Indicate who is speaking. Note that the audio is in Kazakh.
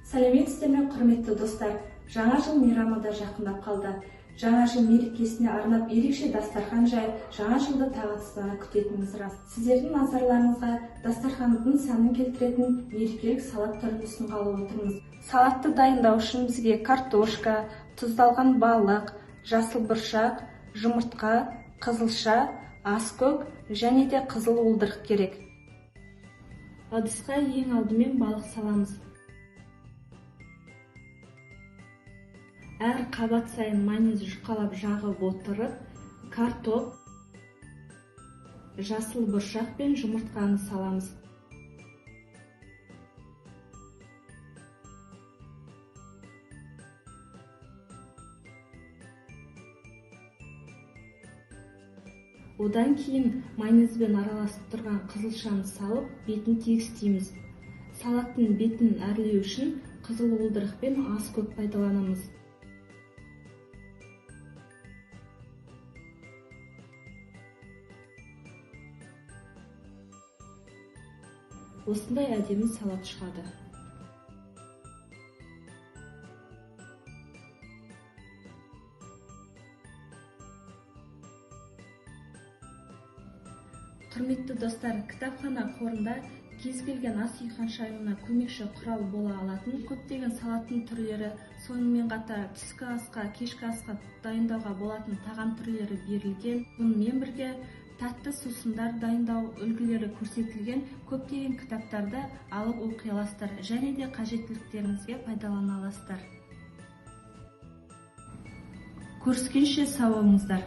Speaker 1: Сәлеметсіздер ме, құрметті достар! Жаңа жыл мейрамы да жақындап қалды. Жаңа жыл мерекесіне арнап ерекше дастархан жайып, жаңа жылды тағатсыздана күтетініміз рас. Сіздердің назарларыңызға дастарханның сәнін келтіретін мерекелік салат түрін ұсынғалы отырмыз. Салатты дайындау үшін бізге картошка, тұздалған балық, жасыл бұршақ, жұмыртқа, қызылша, аскөк және де қызыл уылдырық керек. Ыдысқа ең алдымен балық саламыз. Әр қабат сайын майонез жұқалап жағып отырып, картоп, жасыл бұршақ пен жұмыртқаны саламыз. Одан кейін майонезбен араласып тұрған қызылшаны салып, бетін тегістейміз. Салаттың бетін әрлеу үшін қызыл уылдырық пен аскөк пайдаланамыз. Осындай әдемі салат шығады. Құрметті достар, кітапхана қорында кез келген ас үй ханшайымына көмекші құрал бола алатын көптеген салаттың түрлері, сонымен қатар түскі асқа, кешкі асқа дайындауға болатын тағам түрлері берілген. Бұнымен бірге тәтті сусындар дайындау үлгілері көрсетілген көптеген кітаптарды алып оқи аласыздар және де қажеттіліктеріңізге пайдалана аласыздар. Көріскенше сау болыңыздар.